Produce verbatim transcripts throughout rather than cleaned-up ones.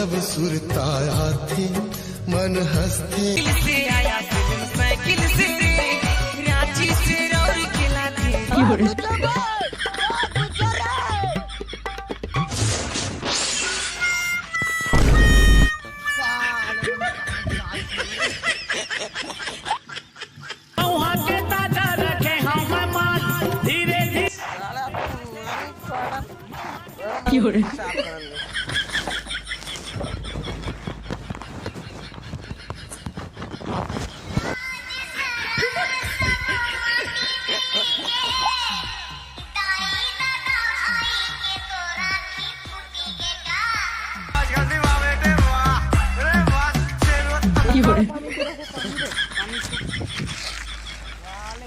अब सुरता आथे, मन हंसथे। साइकिल से आया, साइकिल से, रांची से रौर के लाथे। वहाँ के ताजा रखे हम माल, धीरे धीरे।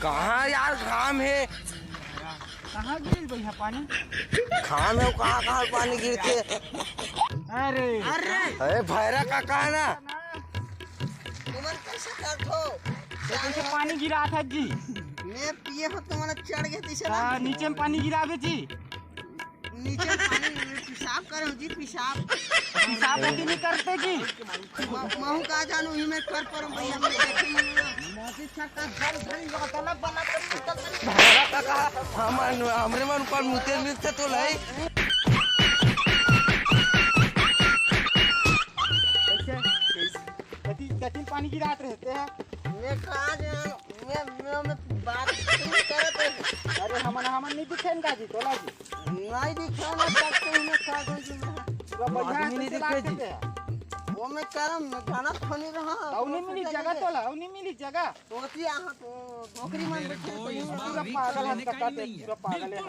कहाँ यार घाम हे? कहाँ गिरिस भैया पानी? घाम हे, कहाँ कहाँ पानी गिरथे? अरे अरे भैरा काका हे ना। तुमन कैसे करथो? तो कैसे पानी गिरात हे जी? मैं पिए हो तुमन चढ़ गए तीसरा। हाँ, नीचे में पानी गिरावे जी। नीचे पानी में पेशाब करे हो जी, पेशाब। पेशाब गलती नहीं करते जी। म-, महू का जानू ही मैं कर परम भैया मैं देखी हूँ। मौसी छक्का धन धन बतला बना कर निकल। भैरा काका, हमन, हमरे मन पर मुते मिलते तो लाई। कैसे? कैसे? कति, कति पानी गिरात रहते हैं? मैं कहाँ जानू? मैं, मैं, मैं बात नहीं करत हूँ। अरे हमन, हमन नहीं दिखे का जी, तोला जी। नहीं दिखे ना, तब तो मैं खा गई जी मैं। पूरा बढ़िया आदमी से नहीं चला दिखे जी। देते हैं। वो मैं करम, मैं जाना थोड़ी रहा। अउ नहीं मिली जगह तोला, अउ नहीं मिली जगह। सोची यहाँ तो डोकरी मन बैठे थे, पूरा पागल हम कका थे, पूरा पागल है।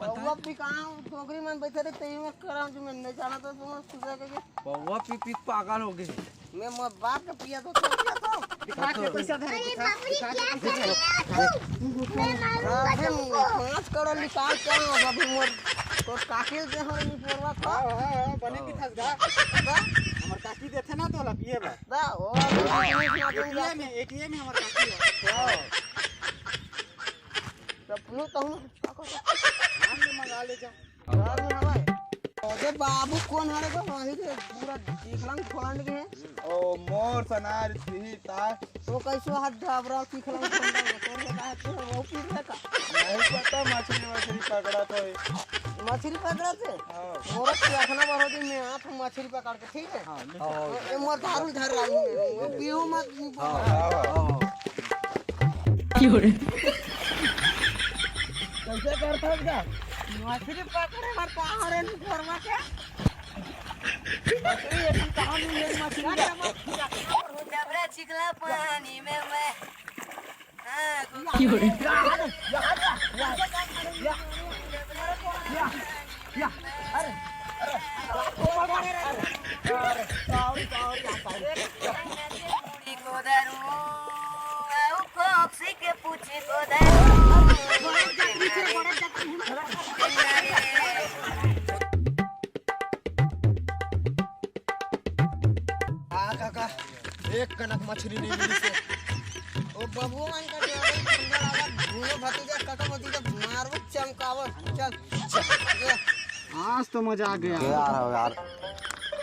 वो भी कहाँ डोकरी मन बैठे थे, तही में करम जी मैं नहीं जाना तो तुम खुदा के। पौवा पी पी के पागल हो गए। मैं मोर बाप के पिया तो, तो पिया तो। दिखा के पैसा धरे, दिखा, दिखा के पैसा धरे। अरे, पाँच करोड़ निकाल के आओ, अभी मोर, तोर काकी दे हमर निपोरवा था। हाँ, हाँ, हाँ, बने पिथस गा। दा? हमर काकी देथे ना तोला पिए बर। दा, ओ, एटीएम है, एटीएम है हमर काकी है। हाँ। तब नु तहु का कर। नाम ले मंगा ले जा। घर में हवय। अरे बाबू, कोन हरे गो? वही रे, पूरा चिखला में खोला लगे हैं। ओ, मोर सनार पीही ता। तो कैसो हाथ ढाबरा चिखला में खोला लगे? तोर बता, तू वो पी रहा का? नहीं पता, मछली, मछली पकड़ा तो है। मछली पकड़ा थे? हाँ। मोर चिखला में हो जी, मैं आप मछली पकड़ के, ठीक है? हाँ, ले जा। ए, मोर दारू धर रहा हूँ, वो पीहू मत। हाँ, हाँ, हाँ। कैसे करता है बेटा? मछली पकड़े बर का हरे नी घरवा के? मछली एक कहाँ मिले मछली? जबरा चिखला पानी में मैं। हाँ, या, अरे, अरे, अरे, sorry, sorry, sorry। मुड़ी को धरूं, अउ खोक्सी के पूछी को धरूं। आ काका, एक कनक मछली नहीं मिली से। ओ बबुआ मन का जो है, सुंदर आवाज, भूलो भतीजा, काका भतीजा, मारवत चमकावत। चल, चल, ये। आज तो मजा आ गया। यार, हो यार।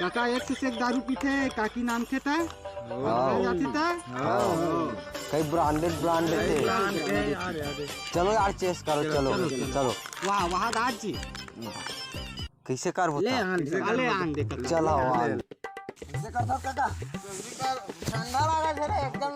काका एक से एक दारू पीथे, काकी नाम के था? हाँ। जाते था? हाँ। कई branded, branded थे। यार, यार, यार। चलो यार, chase करो, चलो, चलो, चलो, चलो। चलो। वाह, वाह, दाद जी। कैसे करबो ले था? आन दे, ले आन दे, काका। चलो, आन। कैसे करता काका? ठंडा लगा थे रे, एकदम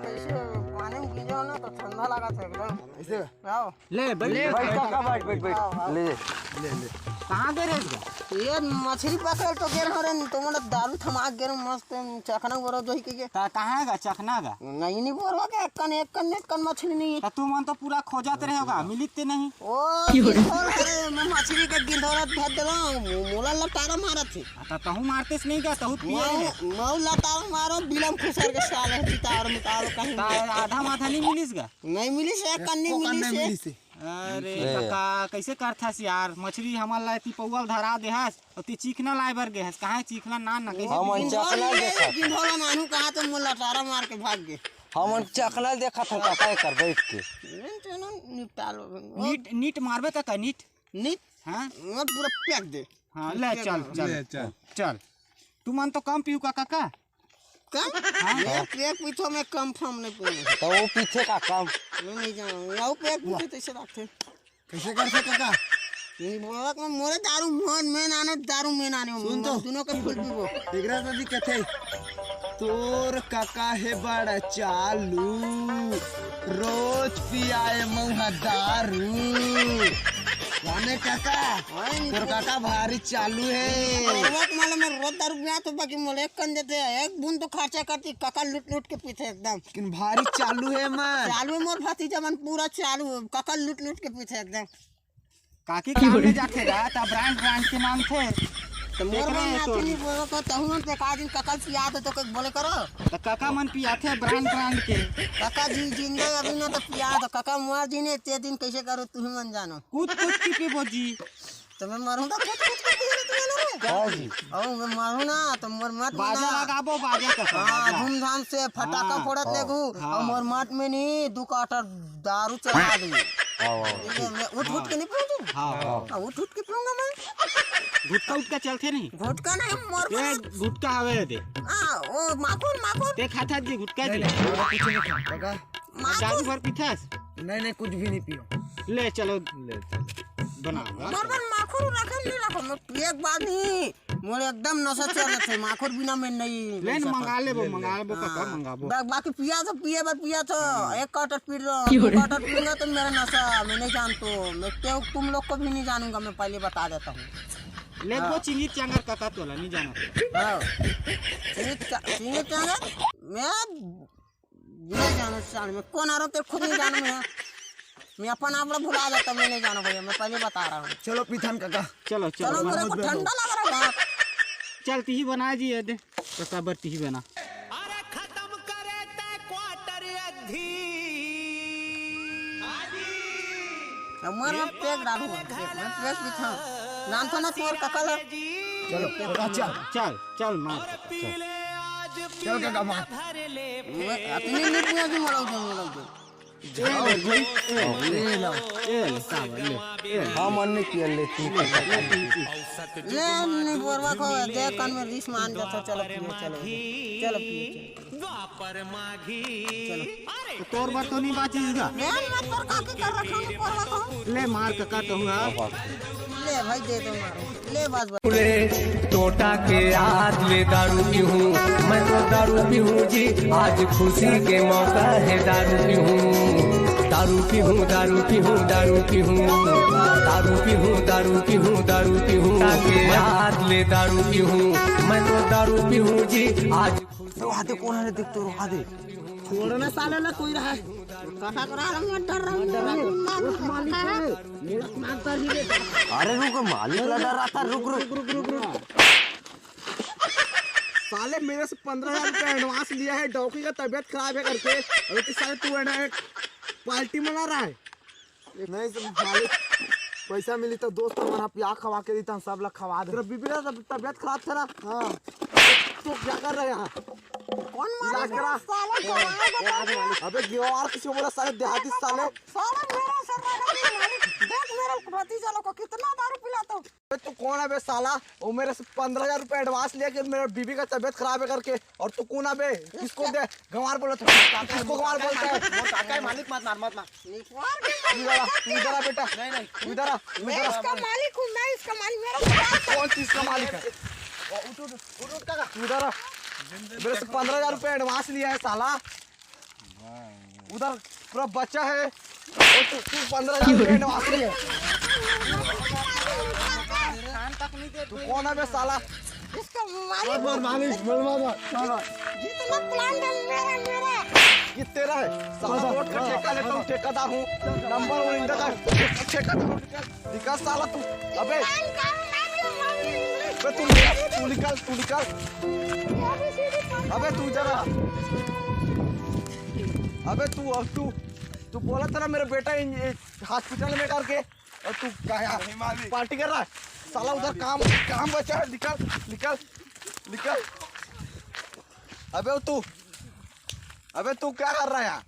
कैसे पानी में गिरे हो ना तो ठंडा लगा था एकदम। ऐसे? आओ। ले, बैठ, ले, बैठ, बैठ, काका, बैठ, बैठ, बैठ। आओ, आओ। ले। ले, ले। कहाँ गए रहे इसका? ये मछली पकड़ तो गए रहो रे, तो मतलब दारू थमा गए रहो, मस्त चखना बोरो जो ही के। ता-, कहाँ है गा, चखना गा? नहीं, नहीं बोरवा के, एक कन, एक कन, एक कन मछली नहीं है। ता तू मन तो पूरा खोजत रहे होगा, मिलित ते नहीं। ओ, गिद्धौर, अरे, मैं मछली के गिद्धौरा धर देला, मो-, मोला लटारा मारत हे। हाँ, त तहूँ मारतेस नहीं का, तहूँ पिए मऊ, नहीं। मऊ लटारा मारो, बिलम खुसर के साले, चितार मितार कहीं। त आधा माथा नहीं मिलिस गा? नहीं मिलिस, एक कन्नी एको कन्नी मिलिस हे। मिलिस हे। अरे ए। काका, कैसे करथस यार? मछली हमन ला एती पौवा ल धरा देहस, अउ ती चीखना लाए बर गे हस। कहाँ चीखना ना, ना, कैसे हमन गिद्धौर चखना ले, देखत। गिद्धौर नानू कहा तो मोला लटारा मार के भाग गे। हमन चखना देखत हन काका एकर बैठ के। नहीं, चलो, निपटा लो। नीट, नीट मारबे त का नीट? नीट? हाँ? वो पूरा फेंक दे। हाँ, ले, चल, चल। ले, चल। चल। तुमन तो कम पीहू का काका? कम? हाँ। मैं पेक पीथो, मैं कम फम नहीं पीहूँ। तो वो पीथे का कम? मैं नहीं जानूँ। वो पेक पीथे तैसे रखथे। कैसे करथे काका? नहीं बोला कि मोरे दारू मन में नाने, दारू में नाने, सुन तो। दोनों के फुल पीबो। एकरा से भी कथे, तोर काका हे बड़ा चालू, रोज पियाए मउहा दारू। जाने काका, हाँ, तोर काका भारी चालू हे। रोज मालूम है, रोज दारू पिया तो बाकी मोले एक कन देथे, एक बूंद तो खर्चा करती, काका लूट लूट के पीथे एकदम। लेकिन भारी चालू हे मन। चालू हे मोर भतीजा मन पूरा चालू हे, काका लूट लूट के पीथे एकदम। काकी काम में जाथे गा, त brand brand के मांगथे। त मोर मन नाती नहीं बोलो को, तहु मन पे का दिन ककल पिया दो तो कोई बोले करो। त काका मन पियाथे brand brand के। काका जी जिंदा अभी ना तो पिया दो, काका मर जी ने ते दिन कैसे करो तुम मन जानो। कूद कूद के पीबो जी। तो मैं मरूंगा कूद कूद के पी रहे तुम्हें रे। हाँ जी। ओ मैं मरूं ना तो मोर मत बाजा ना। लगाबो, बाजा का हाँ, बाजा। धूमधाम से फटाका हाँ। फोड़त हाँ। लेगू। हाँ। और मोर मत में नहीं दू काटर दारू चढ़ा दी। हाँ, हाँ। ठीक है, मैं उठ उठ के नहीं पीऊँ। हाँ, हाँ। हाँ, उठ उठ के पीऊंगा मैं। गुटका उटका चलथे नहीं? गुटका नहीं, मोर ये पर गुटका हवे दे। हाँ, ओ माखुर, माखुर। ते खाता जी गुटका जी। नहीं, नहीं, कुछ नहीं खाता। माखुर। दारू भर पीथस? नहीं, नहीं, कुछ भी नहीं पियो। ले चलो, ले चलो। बना। मोर पर माखुर रखन नहीं रखो, मैं एक बार नहीं। मोर एकदम नशा चढ़ रहे थे, माखुर बिना मैं नहीं ले न, मंगा लेबो, ले, ले। मंगा लेबो, काका, हाँ। मंगाबो। बा-, बाकी पिया तो पिए बर पिया तो, एक क्वार्टर पी रहा हूँ, क्यों दो रे? क्वार्टर पीऊंगा तो मेरा नशा, मैं नहीं जानतो, मैं क्यों तुम लोग को भी नहीं जानूंगा, मैं पहले बता देता हूँ। ले हाँ। वो चिंगी चांगर काका तोला, नहीं जाना। हाँ। चिंगी चा-, चिंगी चांगर, मैं नहीं जानो साले, मैं कौन आ रहा हूँ, तेरे खुद नहीं जानू मैं। मैं अपन आप लोग भुला जाता हूँ, मैं नहीं जानो भैया, मैं पहले बता रहा हूँ। चलो पीथन काका। चलो, चलो, चलो, मेरे को बहुत ठंडा लग रहा है बाप। चल, तिही बना जी, ये दे, तो काबर तिही बना। अरे खत्म करे ते क्वार्टर अद्धी। अब मर मत, पेक डालू, पेक, मैं पेक बिछाऊं। नाम था ना तोर ककल है। चलो, काका, चल। चल, चल, मार, चल। चल, काका, मार। मैं अतनी नहीं पिया जो मलाऊ दे, मलाऊ दे। ए ले भाई, ए ले, ए ले, साहब, ले, ए ले। हाँ, मन नहीं किया, ले, तू ले, ले, ले। ले, नहीं बोरवा को, दे कान में रीस मान जाता, चलो पिए, चलो, चलो पिए, चलो। तो तोर बर तो नहीं बाचिस गा। ले, मैं तोर काकी कर रखा हूँ, बोरवा को। ले, मार काका तो हुआ। ले भाई, दे दो मारो। ले बस, बस। रे टोटा के याद ले दारू पीहूँ, मैं तो दारू पीहूँ जी, आज खुशी के मौका है दारू पीहूँ। दारू पीहूँ, दारू पीहूँ, दारू पीहूँ, दारू पीहूँ, दारू पीहूँ, दारू पीहूँ। टोटा के याद ले दारू पीहूँ, मैं तो दारू पीहूँ जी, आज खुशी। रोहा दे, कौन है रे? देख तो रोहा दे। छोड़ना साले ना कोई रहा है। काका करा रहा हूँ, डर रहा हूँ, डर रहा हूँ। उस मालिक को ले, मेरा दिमाग कर दिए। अरे रुक, मालिक ला डर रहा था, रुक, रुक। रुक, रुक, रुक, रुक। साले मेरे से पंद्रह हजार रुपया एडवांस लिया है, डौकी का तबीयत खराब है करके, और इतने साले तू है ना एक पार्टी मना रहा है। नहीं तो मालिक, पैसा मिली तो दोस्त मन ह पिया खवा के देता, सब ला खवा दे। तेरा बीबी का तब-, तबीयत खराब था ना? हाँ। तो क्या कर रहे हैं यहाँ? कौन मालिक इलाज करा। साले को आए बता दे। अबे गिवार किसी को बोला साले देहाती साले। साला मेरा सर लगा के मालिक, देख मेरा भतीजा लोग को कितना दारू पिलाता हूँ। अबे तू कौन है बे साला? वो मेरे से पंद्रह हजार रुपए एडवांस लिया कि मेरे बीबी का तबीयत खराब है करके। और तू कौन है बे? किसको दे? गंवार बोला था। किसको गंवार बोलता है? वो काका है, मालिक मत मार, मत मार। तू इधर आ, तू इधर आ बेटा। नहीं, नहीं। तू इधर आ, तू मैं इधर आ। इसका मालिक हूँ, मैं इसका मालिक, मेरा दुकान है। कौन चीज का मालिक है? ओ, उठ, उठ, उठ, उठ, काका। तू इधर आ। मेरे से पंद्रह हजार रुपए एडवांस लिया है साला। उधर पूरा बच्चा है। और तू, तू पंद्रह हजार रुपए एडवांस लिया है। तू कौन है बे साला? इसका मालिक। मत मार, मालिक, मत मार, मत मार। जितना प्लांट है मेरा, मेरा। ये तेरा है। साला रोड का ठेका लेता हूँ, ठेकेदार हूँ। नंबर वन इंडिया का ठेकेदार हूँ। निकल साला तू। अबे। प्लांट का नाम है मालिक। बे तू निकल, तू निकल, तू निकल। अबे तू जरा। अबे तू, अब तू, तू बोला था ना मेरा बेटा इन-, हॉस्पिटल में करके। और तू क्या यार नहीं मालिक। पार्टी कर रहा है? साला उधर काम, काम बचा है, निकल, निकल, निकल। अबे तू, अबे तू क्या कर रहा है यार?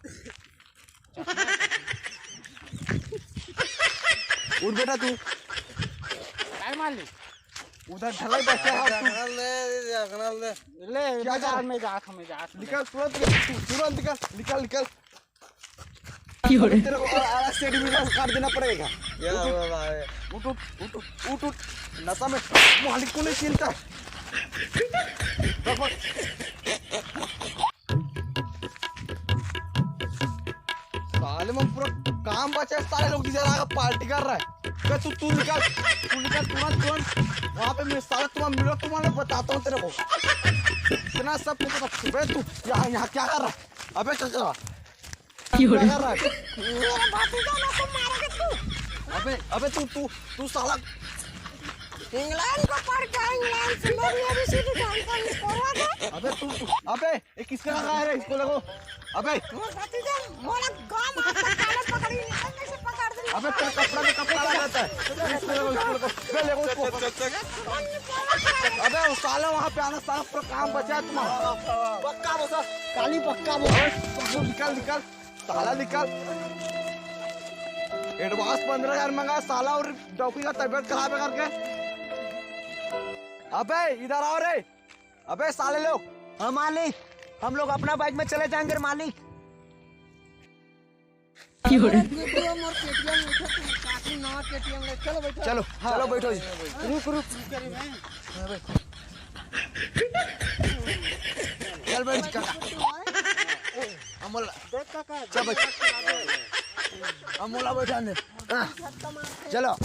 उठ बेटा तू। काय मालिक? उधर ढलाई बचा है, तू ले, ले, ले। ले, क्या बाजार कर? में जात हमें जात हमें। निकल, तुरंत निकल, तू तुरंत निकल, निकल, निकल। तेरे को अलग से एडमिशन कार्ड देना पड़ेगा। क्या हुआ भाई? उठ, उठ, उठ, उठ, उठ, उठ। नशा में मालिक को नहीं चिंता। साले में पूरा काम बचा है, साले लोग इधर आकर पार्टी कर रहा है। बे तू, तू निकल, तू निकल तुरंत, तुरंत। वहाँ पे मैं साले तुम्हारा मिलो, तुम्हारे बताता हूँ तेरे को। इतना सब तेरे को। बे तू यहाँ, यहाँ क्या कर रहा है? अबे क्या कर रहा है? क्या कर रहा है? मेरा भतीजा, मेरे को मारेगा तू। अबे, अबे तू, तू, तू साला। इंग्लैंड को पढ़ के, इंग्लैंड से मैं भी एबीसीडी जानता हूँ, पढ़वा दे। अबे तू, तू, अबे ये किसका लगा है रे? इसको लगो। अबे। मोर भतीजा, मोला गांव में आपका काले पकड़ी, निकल कैसे पकड़ दे? अबे तेरा कपड़ा में कपड़ा लगा रहता है। इसको लगो, इसको लगो। ले, ले, उसको। अबे वो साला वहाँ पे आना, साला पूरा काम बचा है तुम्हारा। पक्का बोल सर। काली पक्का बोल। अबे, तू निकल, निकल। साला निकल। एडवांस पन्द्रह हजार मंगा साला, और डौकी का तबीयत खराब है करके। अबे इधर आओ रे। अबे साले लोग। हाँ मालिक, हम लोग अपना बाइक में चले जाएंगे मालिक। अरे तू तो मोर केटीएम उठा, तू काकी नवा केटीएम ले। चलो बैठो। चलो, हाँ। चलो बैठो जी। रुक, रुक। चल बैठ जी काका। अमोला। देख काका, चल बैठ। अमोला बैठा ने। हाँ। चलो।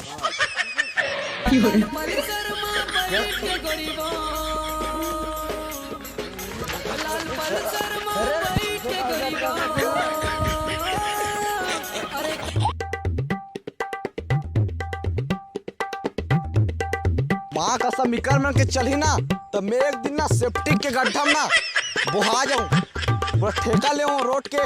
माँ कसम, इकर मन के चलही ना, त मैं एक दिन ना सेप्टिक के गड्ढा में ना बोहा जाऊं, पूरा ठेका ले रोड के।